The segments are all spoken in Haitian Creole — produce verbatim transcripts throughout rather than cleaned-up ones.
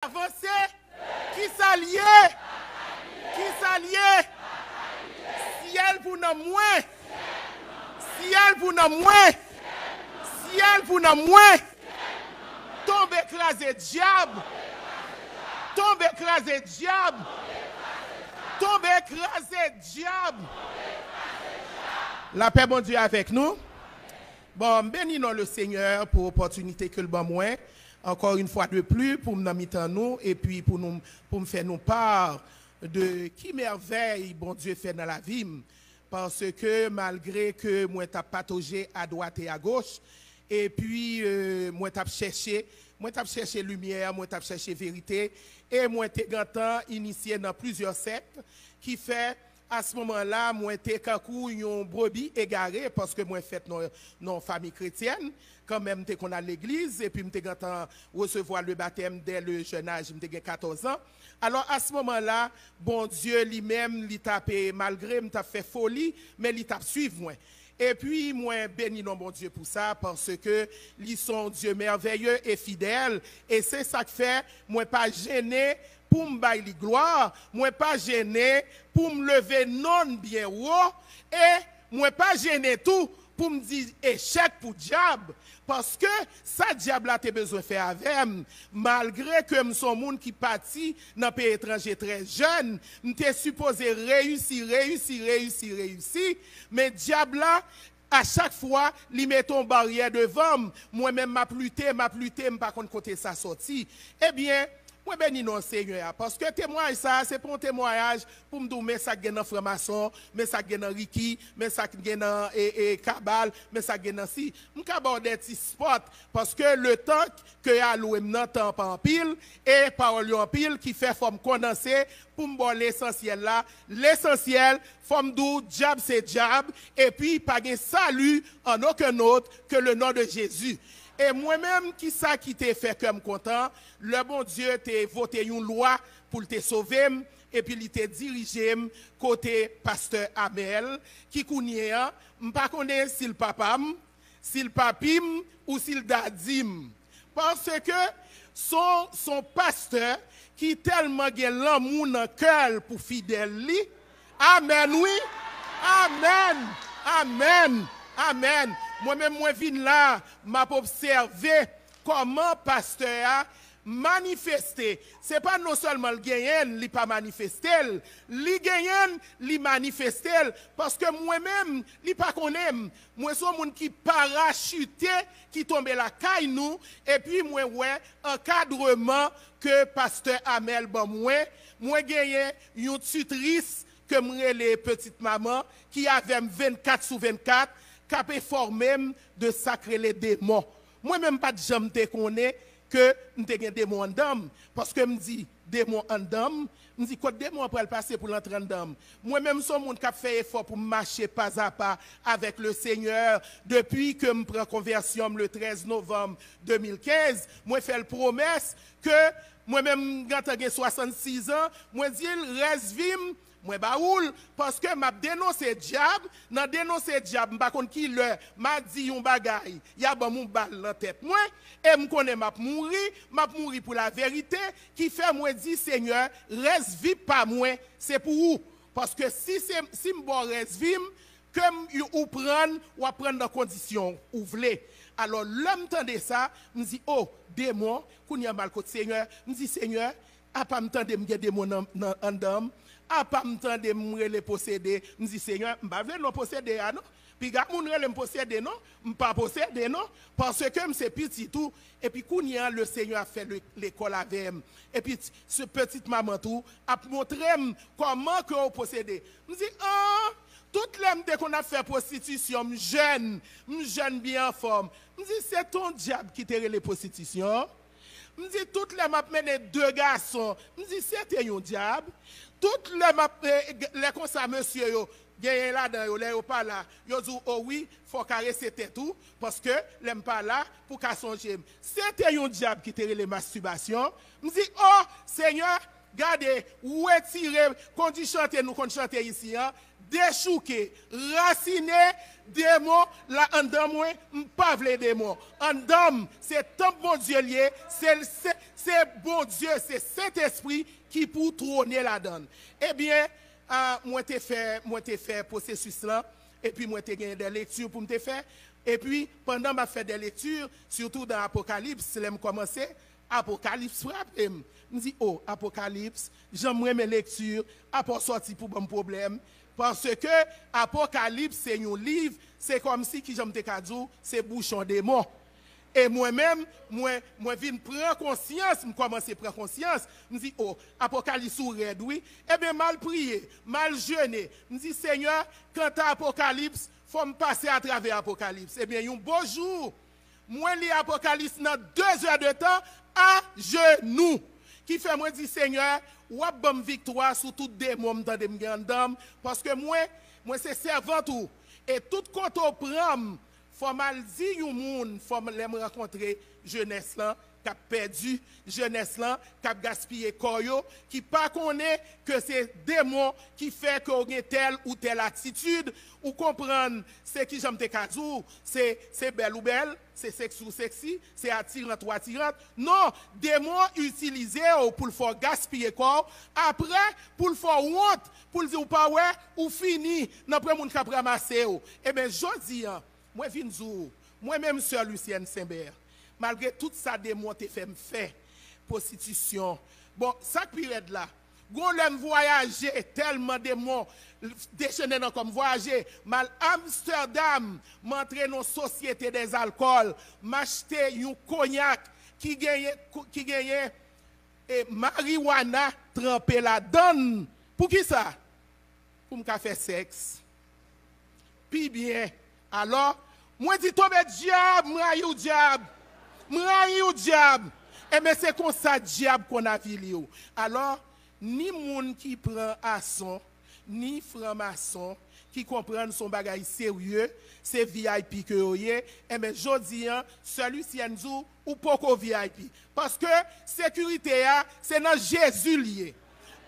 Avanse. Kisa l ye? Kisa l ye? Syèl pou nanm mwen. Syèl pou nanm mwen. Syèl pou nanm mwen. Tonbe kraze dyab. Tonbe kraze dyab. Tonbe kraze dyab. Lapè Bondye avèk nou. Bon, m beni non le Senyè pou opòtinite ke l ban mwen, encore une fois de plus, pou m nan mitan nou, epi pou nou, pou m fè nou pa de ki mèvèy Bondye fè nan lavi m. Paske malgre ke mwen t ap patoje adwat e agoch, epi, euh, mwen t ap chèche, mwen t ap chèche limyè, mwen t ap chèche verite, e mwen te gentan inisye nan plizyè sèk, ki fè, a se moman la, mwen te kankou yon brebi egare, paske mwen fèt nan, nan yon fanmi kretyèn, kanmenm m te konn al legliz, epi m te gentan resevwa le batèm dè le jèn aj, m te gen katòz an. Alò, a se moman la, Bondye li menm, li t ap, malgre m t ap fè foli, men li t ap swiv mwen. Epi mwen beni non Bondye pou sa, paske li se yon Dye mèvèye e fidèl, e se sa k fè mwen pa jennen pou m bay li glwa, mwen pa jennen pou m leve non l byen wo, e mwen pa jennen tou pou m di echèk pou dyab, paske sa dyab la te bezwen fè avè m, malgre ke m se yon moun ki pati nan peyi etranje trè jèn, m te sipoze reyisi, reyisi, reyisi, reyisi, men dyab la, a chak fwa, li mete yon baryè devan m, mwen menm m ap lite, m ap lite, m pa konn kote sa sòti. Ebyen, mwen beni non Senyè a, paske temwayaj sa a, se pa yon temwayaj pou m di w men sa k gen nan franmason, men sa k gen nan riki, men sa k gen nan, e, e, kabal, men sa k gen nan si. M ka ba w de ti spòt, paske letan ke a lwe m nan tan pa anpil, e pawòl yo anpil, ki fè fò m kondanse pou m ba w lesansyèl la. Lesansyèl, fò m di w, dyab se dyab, epi pa gen salut en aucun autre que le nom de Jésus. E mwen menm, kisa ki te fè kè m kontan? Lè Bondye te vote yon lwa pou l te sove m, epi li te dirije m kote pastè Amèl, ki kounye a, m pa konnen si l papa m, si l papi m, ou si l dadi m. Paske s on, s on pastè ki tèlman gen lanmou nan kè l pou fidèl li. Amèn, wi. Amèn. Amèn. Amèn. Mwen menm, mwen vin la, m ap obsève kòman pastè a manifeste. Se pa non sèlman l genyen l, li pa manifeste l. Li genyen l, li manifeste l. Paske mwen menm, li pa konnen m. Mwen se yon moun ki parachite, ki tonbe lakay nou, epi mwen wè ankadreman ke pastè Amèl ban mwen. Mwen genyen yon titris ke m rele Petit Maman, ki avè m vennkat sou vennkat, k ap enfòme m de sa k rele demon. Mwen menm, m pa t janm te konnen ke m te gen demon anndan m, paske m di, demon anndan m, m di, kot demon an pral pase pou l antre anndan m? Mwen menm, se yon moun k ap fè efò pou m mache pazapa avèk le Senyè depi ke m pran konvèsyon m le trèz novanm de mil kenz. Mwen fè l pwomès ke mwen menm, m gentan gen swasannsis an, mwen di l, rès vi m, mwen ba ou l, paske m ap denonse dyab. Nan denonse dyab, m pa konn ki lè m a di yon bagay, y a ban m yon bal nan tèt mwen, e m konnen m ap mouri, m ap mouri pou laverite, ki fè mwen di, Senyè, rès vi pa mwen, se pou ou. Paske si se, si m ba w rès vi m, ke m, ou pran l, w ap pran l nan kondisyon ou vle. Alò, lè m tande sa, m di, o, demon, kounye a m al kot Senyè, m di, Senyè, apa m tande m gen demon nan, nan anndan m? Apa m tande m rele posede? M di, Senyè, m pa vle non posede a, non. Piga moun rele m posede, non. M pa posede, non. Paske m se pitit ou. Epi kounye a, le Senyè ap fè le, lekòl avè m. Epi ti, se Petit Maman tou ap montre m kòman ke w posede. M di, an, tout lè m te konn ap fè pwostitisyon, m jèn, m jèn byen anfòm. M di, se t on dyab ki te rele pwostitisyon. M di, tout lè m ap mennen de gason, m di, se te yon dyab. Tout lè m ap, e, e, lè konsa, mesye yo, genyen ladan yo, lè yo pa la, yo di w, o wi, fò w karese tèt ou, paske lè m pa la, pou w ka sonje m. Se te yon dyab ki te rele mastibasyon. M di, o, Senyè, gade, ou retire kondi chante nou konn chante isi an, dechouke, rasine, Demon la anndan mwen, m pa vle demon. Anndan m, se tanp Bondye l ye, se, se, se Bondye, se Sentespri ki pou twone ladan l. Ebyen, a, mwen te fè, mwen te fè pwosesis lan, epi mwen te gen de lekti pou m te fè. Epi, pandan m ap fè de lekti, sitou dan Apokalips, lè m kòmanse, Apokalips frape m. M di, o, Apokalips, jan m renmen lekti, apa w sòti pou ban m pwoblèm. Paske Apokalips se yon liv, se kòmsi, kijan m te ka di w, se bouchon demon. E mwen menm, mwen, mwen vin pran konsyans, m kòmanse pran konsyans. M di, o, Apokalips ou rèd, wi. Ebyen, m al priye, m al jene. M di, Senyè, kanta Apokalips, fò m pase atravè Apokalips. Ebyen, yon bon jou, mwen li Apokalips nan de zè de tan, ajenou. Ki fè mwen di, Senyè, w ap ban m viktwa sou tout demon m tande m gen anndan m, paske mwen, mwen se sèvant ou. E tout kote w pran m, fò m al di yon moun, fò m, lè m rankontre jenès lan k ap pèdi, jenès lan k ap gaspiye kò yo, ki pa konnen ke se demon ki fè ke w gen tèl ou tèl atitid, ou konprann, se kijan m te ka di w, se, se bèl ou bèl, se seksi ou seksi, se atirant ou atirant. Non, demon an itilize w pou l fè w gaspiye kò w, apre, pou l fè w wont, pou l di w pa wè, ou fini, nan pwen moun k ap ranmase w. Ebyen, jodi an, mwen vin di w, mwen menm, sè Lucienne Simbert, malgre tout sa demon te fè m fè, pwostitisyon, bon, sa k pi rèd la, gon lè m vwayaje, tèlman demon dechennen nan kò m, vwayaje, m al Amsterdam, m antre nan sosyete dèzalkòl, m achte yon konyak ki genyen, ki genyen, e, mariwana tranpe ladan l. Poukisa? Pou m ka fè sèks pi byen. Alò, mwen di, tonbe dyab, m rayi w dyab, m rayi w dyab. Enben, se konsa dyab konn avili w. Alò, ni moun ki pran ason, ni franmason ki konprann se yon bagay serye, se V I P ke yo ye, enben, jodi an, sè Lucienne di w, ou poko V I P. Paske sekirite a, se nan Jezi l ye.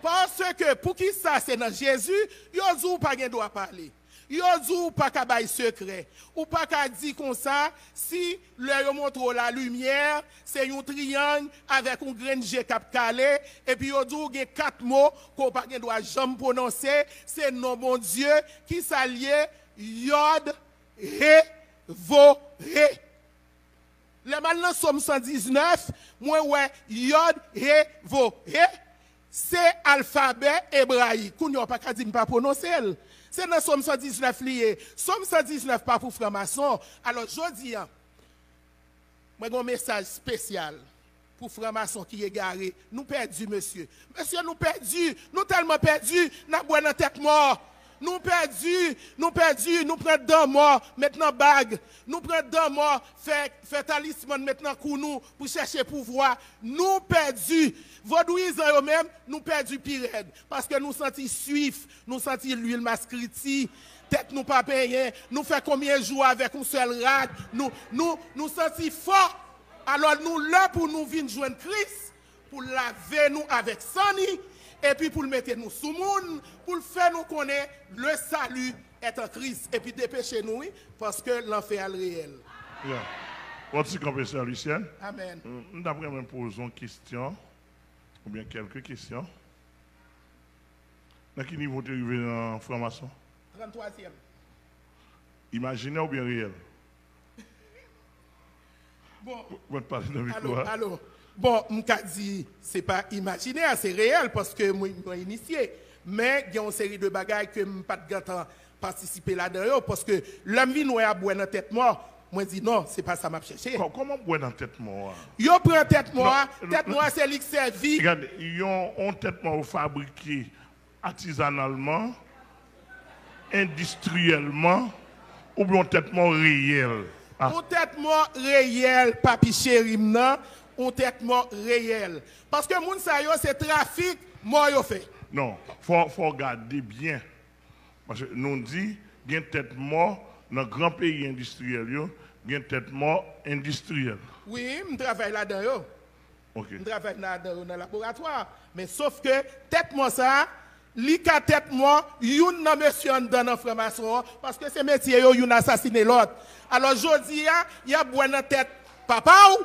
Paske poukisa se nan Jezi, yo di w pa gen dwa pale. Yo di w pa ka bay sekrè. Ou pa ka di konsa, si lè yo montre w lalimyè, se yon triyang avèk yon grenn je k ap kale, epi yo di w gen kat mo ke w pa gen dwa janm pwononse, se non Bondye, kisa l ye? Yòd, he, vo, he. Lè m al nan Sòm san diznèf, mwen wè yòd, he, vo, he, se alfabè ebrayik. Kounye a, w pa ka di m pa pwononse l. Se nan Sòm san diznèf li ye. Sòm san diznèf pa pou franmason. Alò, jodi a, mwen gen yon mesaj espesyal pou franmason ki egare. Nou pèdi, mesye. Mesye, nou pèdi. Nou tèlman pèdi, n ap bwè nan tèt mò. Nou pèdi, nou pèdi, nou pran dan mò, met nan bag. Nou pran dan mò, fè, fè talismàn, met nan kou nou pou chèche pouvwa. Nou pèdi. Vodouyizan yo menm, nou pèdi pi rèd. Paske nou santi swif, nou santi lwil maskriti. Tèt nou pa penyen, nou fè konbyen jou avèk yon sèl rad. Nou, nou, nou santi fò. Alò, nou lè pou nou vin jwenn Kris, pou l lave nou avèk san ni, epi pou l mete nou sou moun, pou l fè nou konnen le salut est en Christ, epi depeche nou, wi, paske lanfè a l reyèl. Ya. Bon, ti kanpe, sè Lucienne. Amèn. M, m t ap renmen poze yon kesyon, oubyen kèlke kesyon. Nan ki nivo w te rive nan franmason? Tranntwazyèm. Imajinè oubyen reyèl? Bon, mwen pale nan mikwo a. Alo, bon, m ka di, se pa imajinè, se reyèl, paske mwen, mwen inisye. Men, gen yon seri de bagay ke m pa t gentan patisipe ladan yo, paske lè m vin wè y ap bwè nan tèt mò, mwen di, non, se pa sa m ap chèche. Kò-, kòman bwè nan tèt mò a? Yo pran tèt mò a, non, tèt mò a se li k sèvi. Gade, yon, yon tèt mò yo fabrike atizanalman, endistriyèlman, oubyen yon tèt mò reyèl? Ah. Yon tèt mò reyèl, papi cheri m nan, yon tèt mò reyèl. Paske moun sa yo, se trafik mò yo fè. Non, fò, fò w gade byen. Paske nou di, gen tèt mò nan gran peyi endistriyèl yo, gen tèt mò endistriyèl. Wi, m travay ladan yo. Ok. M travay ladan yo nan laboratwa. Men sof ke tèt mò sa a, Li ka tèt mò youn nan mesye anndan nan franmason an, paske se mesye yo youn asasine lòt. Alò, jodi a, y ap bwè nan tèt papa w,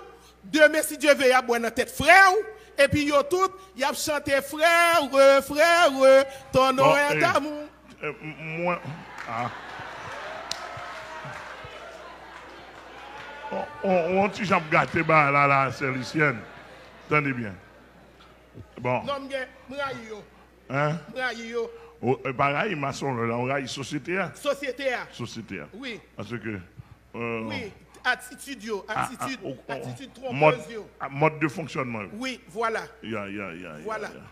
demen, si Dye ve, y ap bwè nan tèt frè w, epi yo tout, y ap chante frère, frère, ton nom est amour. Eh, m- mwen. Ah. On, on, on ti jan ap gate bagay la, la, sè Lisyèn. Tande byen. Bon. Non, m gen, m rayi yo. Hein? M rayi yo. Ou e pa rayi masonlòj la, ou rayi sosyete a. Sosyete a. Sosyete a. Wi. Paske. euh, Wi. Atitid yo. a- a- Atitid. o- o- Atitid mòd, twonpez yo. A- mòd de fonksyònman yo. Wi, vwala. Ya, ya, ya, ya, Vwala. Ya.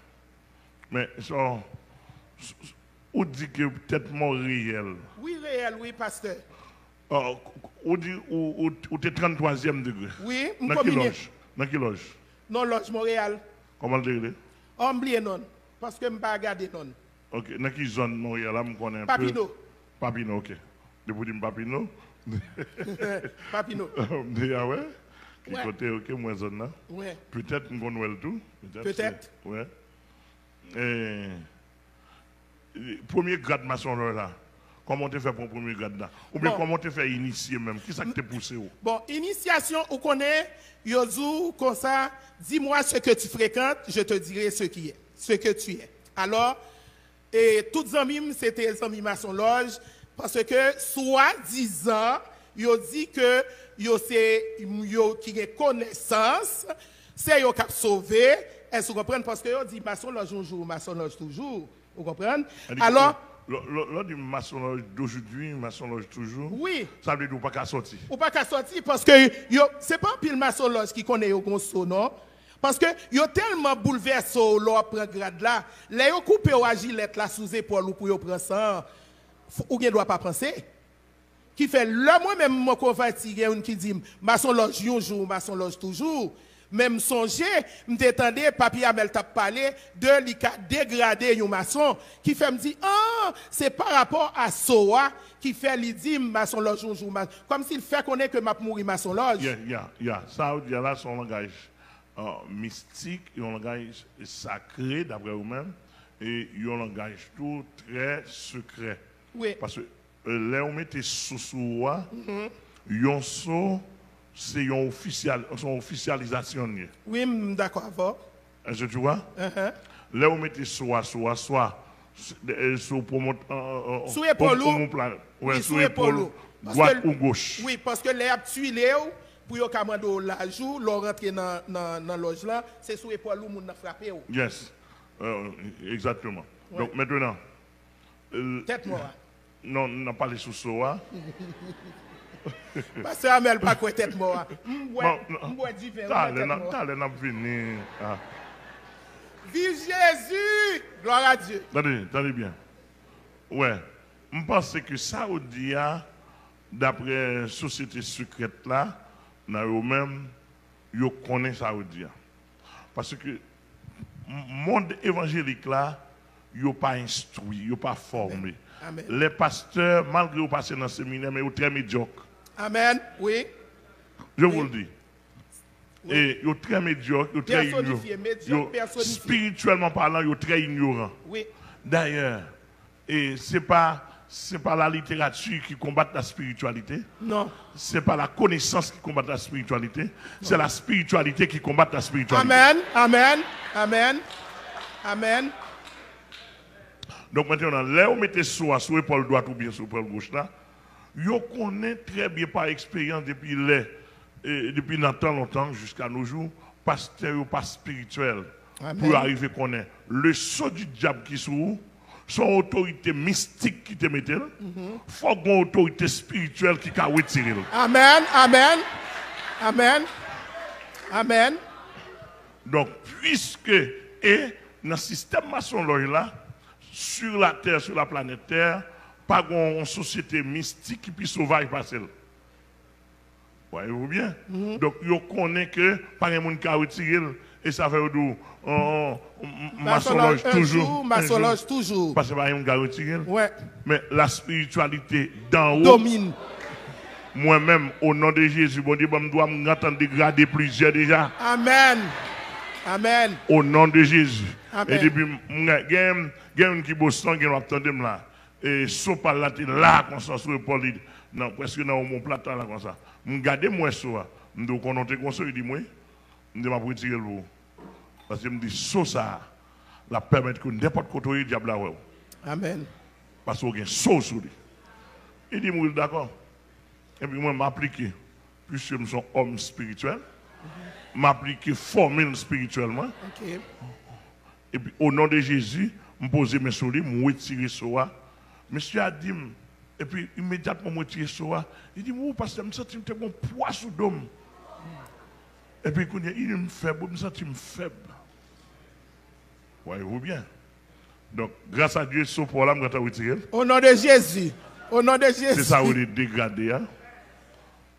Men, so, s- s- ou di ke tèt mò reyèl. Wi, reyèl, wi, pastè. Ou di ou, ou, ou te tranntwazyèm degre. Wi, m Nan ki komine. Lòj? Nan ki lòj? Non, lòj Monreyal. Kòman l te rele? Oh, m bliye non l. Paske m pa gade non l. Ok, nan ki zòn Monreyal la m konnen anpe? Papino. Papino, ok. Depi w di m Papino. Papino. M deja wè. Ki Wè. Kote, ok, m wè zòn nan. Wè. Petèt m konn wè l tou. Petèt. Petèt. Se- Wè. E, premye grad masonlòj la. Kòman w te fè pran premye grad la? Oubyen Bon. Kòman w te fè inisye menm? Kisa k te pouse w? Bon, inisyasyon, ou konnen, yo di w konsa, dis-moi ce que tu fréquentes, je te dirai ce qui est, ce que tu es. Alò, e tout zanmi m, se te zanmi masonlòj, paske swadizan, yo di ke yo se, yo ki gen konesans, se yo k ap sove, èske ou konprann? Paske yo di masonlòj yon jou, masonlòj toujou. Ou konprann? Alò, Lè w di masonlòj d'aujourd'hui, masonlòj toujou, wi, sa vle di w pa ka sòti. Ou pa ka sòti paske yo, se pa anpil masonlòj ki konnen yo gon so non. Paske yo tèlman boulvèse w lè w ap pran grad la. Lè yo koupe w a jilèt la sou zepòl ou pou yo pran san an, f- ou gen dwa pa panse. Ki fè lè mwen menm mwen konvèti, gen youn ki di m masonlòj yon jou, masonlòj toujou. Men m sonje, m te tande Papi Amèl t ap pale de li ka degrade yon mason, ki fè m di, an, se pa rapò a so a ki fè li di m masonlòj yon jou, ma- kòmsi l fè konnen ke m ap mouri masonlòj. Ya, ya, ya. Sa w di a la, se yon langaj euh, mistik, yon langaj sakre, daprè ou menm, e yon langaj tou trè sekrè. Wi. Paske euh, lè w mete so sou ou a, yon so, se yon ofisyal, se yon ofisyalizasyon l ye. Wi, m dakò avè w. Èske tu vois? Lè ou mete so a sou a, swa s- e, sou pwomot, Sou epòl ou. Wè, Wi, sou sou epòl epòl ou, ou. dwat Paske- ou goch. Wi, paske lè y ap twile w, pou yo ka mande w laj ou, lè w rantre nan, nan, nan lòj lan, se sou epòl ou moun nan frape w. Yes. Euh, Exactement. Wi. Donk, mentnan, euh, Tèt mò a. Non, n ap pale sou so a. Pastè Amèl pa kwè tèt mò a. M bwè, Bon, non. M bwè diven, ou Talè kwè n ap, tèt mò a. Talè n ap vini. Ah. Viv Jezi! Glwa a Dye. Tande, tande byen. Wè, m panse ke sa ou di a, daprè sosyete sekrèt la, nan yo menm, yo konnen sa ou di a. Paske m- mond evanjelik la, yo pa enstwi, yo pa fòme. Amen. Lè pastè, malgre yo pase nan seminè, men yo trè medyòk. Amen. Wi. Je vous le dis. E yo trè medyòk, yo trè Pèsonifye, inyoran. medyòk pèsonifye. Spirityèlman palan, yo trè inyoran. Wi. Dayè, e se pa, se pa la literati ki konbat la spirityalite. Non. Se pa la konesans ki konbat la spirityalite. Se la spirityalite ki konbat la spirityalite. Amen. Amen. Amen. Amen. Donk, mentnan, lè yo mete so a sou epòl dwat oubyen sou epòl goch la, yo konnen trè byen pa eksperyans depi lè, e, depi nan tan lontan jiska nojou, pastè yo pa spirityèl. Amen. Pou yo arive konnen leso di dyab ki sou ou, se yon otorite mistik ki te mete l. Fòk gen yon otorite spirityèl ki ka retire l. Amen. Amen. Amen. Amen. Donk, puiske e nan sistèm masonlòj la, sur la terre, sur la planète Terre, pa gen yon sosyete mistik ki pi sovaj pase l. Voyez-vous bien? Donk, yo konnen ke pa gen moun ka retire l, e sa fè yo di w, oh, m- m- masonlòj Masonlòj un toujou. jour, masonlòj toujou. Paske pa gen moun ka retire l. Wè. Men la spirityalite dan ou. Domine. Mwen menm, o non de Jezi, Bondye ban m dwa m gentan degrade plizyè deja. Amen. Amèn. O non de Jezi. Amèn. E depi m, m gen, gen youn ki Boston, gen w ap tande m la. E so pa l la te la konsa sou epòl li, nan, prèske nan omonplat la, la konsa. M gade m wè so a. M di, "W konnen w te gon so?" Li di m, "Wi." M di, "M ap retire l pou ou." Paske m di, "So sa a, l ap pèmèt ke nenpòt kote w ye, dyab la wè w." Amèn. Paske w gen so sou li. Li di m, "Wi, l dakò." Epi mwen, m aplike. Piske m se yon òm espirityèl, m aplike fòmil espirityèl mwen. Ok. Epi, o non de Jezi, m poze men sou li, m retire so a. Mesye a di m, epi imedyatman m retire so a, li di m, "Ou, pastè, m santi m te gon pwa sou do m." Epi kounye a, li di m fèb, wi, m santi m fèb. Voyez-vous bien. Donk, gras a Dye, so pa w la, m gentan retire l. O non de Jezi. O non de Jezi. Se sa w rele degrade a.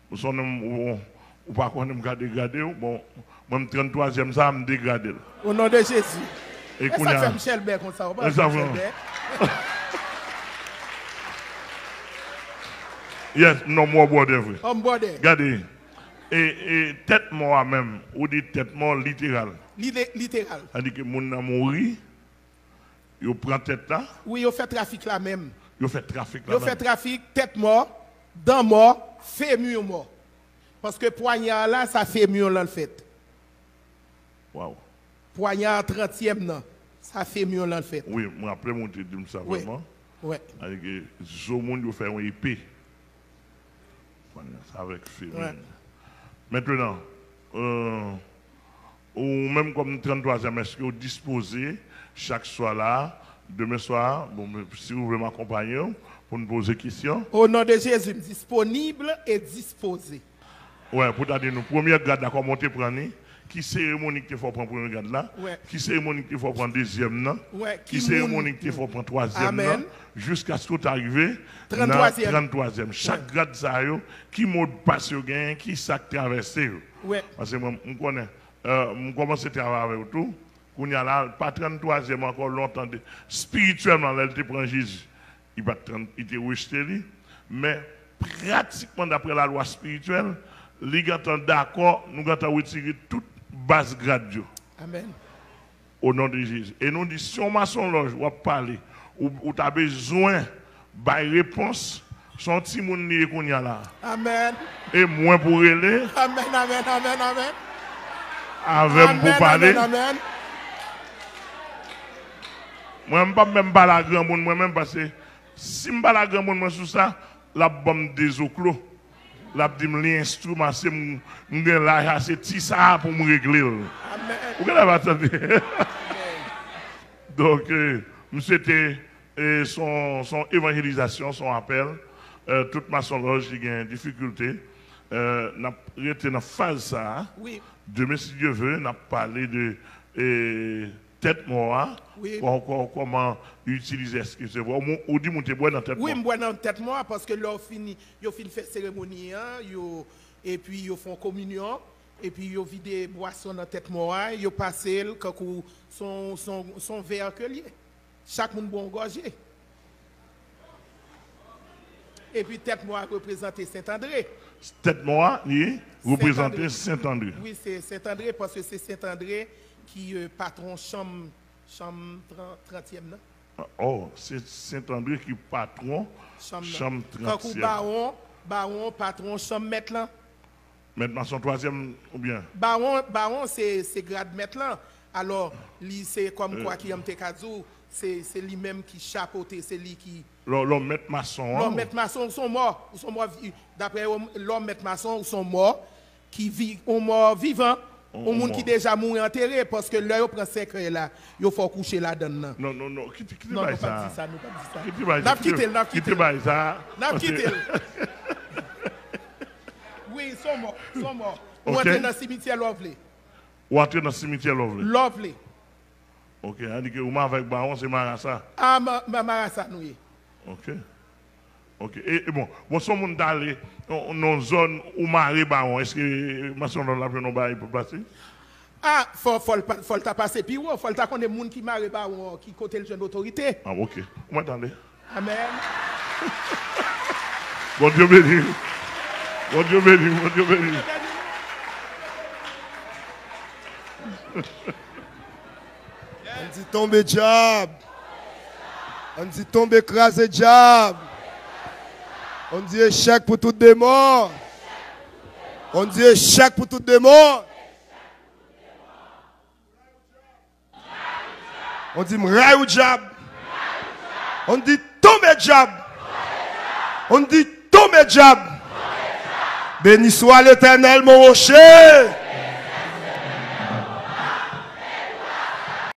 Ou se yon nonm, ou, ou pa konnen m ka degrade w. Bon, mwen, m tranntwazyèm sa a, m degrade l. O non de Jezi. E sa kounye a, fè m chèlbè konsa, ou pa fè m chèlbè. Yes, non, m wè w bwòdè vre. Ò, m bwòdè. Gade, e, e tèt mò a menm, ou di tèt mò literal. Lite-, literal. Sa di ke moun nan mouri, yo pran tèt la. Wi, yo fè trafik la menm. Yo fè trafik la menm. Yo fè trafik, tèt mò, dan mò, femur mò. Paske pwanya la, sa femur lan l fèt. Waw. Pwanya trantyèm nan, sa femur lan l fèt. Wi, m raple m ou te di m sa vrèman. Wi. Sa di ke zo moun yo fè yon epe. Sa avèk femur. Wi. Mentnan, euh, ou menm kòm tranntwazyèm, èske w dispoze chak swa la, demen swa, bon, men si w vle m akonpaye w pou n poze kesyon? O non de Jezi, m disponib e dispoze. Wè, pou ta di nou, premyè grad la, kòman w te pran li? Ki seremoni ki te fè w pran premye grad la? Wè. Ki seremoni ki te fè w pran dezyèm nan? Wè, ki moun? Ki seremoni ki te fè w pran twazyèm nan? Amèn. Jiskaske w ta rive nan tranntwazyèm. Tranntwazyèm. Chak grad sa yo, ki modpas yo genyen, ki sa k travèse yo? Wè. Paske mwen, m konnen, euh, m kòmanse travay avè w tou. Kounye a la, pa tranntwazyèm ankò, lontan de, espirityèlman, lè l te pran Jezi, li pa t trann, li te rejte li. Men, pratikman, daprè lalwa espirityèl, li gentan dakò, nou gentan retire tout baz grad yo. Amèn. O non de Jezi. E nou di, si yon masonlòj w ap pale, ou, ou ta bezwen bay repons, se yon timoun li ye kounye a la. Amèn. E mwen pou rele. Amèn, amèn, amèn, amèn. Avè m pou pale. Amèn, amèn, amèn. Mwen, m p ap menm pale a granmoun mwen menm, paske si m pale a granmoun mwen sou sa, l ap ban m dezoklo. L ap di m li enstriman, se m, m gen laj a, se ti sa a pou m regle l. Amèn. Ou genlè pa tande. Amèn. Donk, euh, m swete, euh, se yon, se yon evanjelizasyon, se yon apèl. Euh, tout masonlòj ki gen difikilte, euh, n ap rete nan faz sa a. Wi. Demen, si Dye ve, n ap pale de, euh, tèt mò a, wi, kò-, kò-, kòman itilize, èske se vre? Ou, ou di m ou te bwè nan tèt mò. Wi, m bwè nan tèt mò a, paske lè yo fini, yo fin fè seremoni an, yo, epi yo fè yon kominyon, epi yo vide bwason nan tèt mò a, yo pase l kankou se yon, se yon, se yon vè ke l ye. Chak moun bwè yon gòje. Epi tèt mò a reprezante Sentandre. Tèt mò a, li reprezante Sentandre. Wi, se Sentandre, paske se Sentandre ki, euh, patwon chanm, chanm tran-, trantyèm nan. Oh, se Sentandre ki patwon chanm trantyèm. Kankou bawon, bawon patwon chanm mèt lan. Mèt mason twazyèm, oubyen? Bawon, bawon se, se grad mèt lan. Alò, li se kòm kwa ki an m te ka di w, se, se li menm ki chapote, se li ki... Lè w, lè w mèt mason an, lè w mèt mason, ou se yon mò, ou se yon mò vi-, daprè yo, lè w mèt mason, ou se yon mò ki vi-, yon mò vivan, yon moun ki deja mouri antere, paske lè yo pran sèkèy la, yo fè w kouche ladan l nan. Non, non, non, kite, kite bay sa. Non, non, pa di sa, non, pa di sa. Kite bay sa. N ap kite l, n ap kite l. Kite bay sa. N ap kite l. Wi, se yon mò, se yon mò. Ou antre nan simityè lè w vle. Ou antre nan simityè lè w vle. Lè w vle. Ok, sa di ke ou m avèk bawon, se marasa. A, ma-, ma-, marasa nou ye. Ok. Ok. E, e bon, bon, si yon moun t ale nan, nan zòn ou mare bawon, èske mason nan l ap jwenn yon bagay pou l pase? A, fò, fò l pa, fò l ta pase pi wo, fò l ta konnen moun ki mare bawon an, ki kote l jwenn otorite. A, ok. Ou mèt ale. Amèn. Bondye beni w. Bondye beni w, Bondye beni w. Ann di tonbe dyab. Ann di tonbe kraze dyab. Ann di echèk pou tout demon. Ann di echèk pou tout demon. Ann di m ray ou dyab. Ann di tonbe dyab. Ann di tonbe dyab. Béni soit l'Éternel, mon rocher.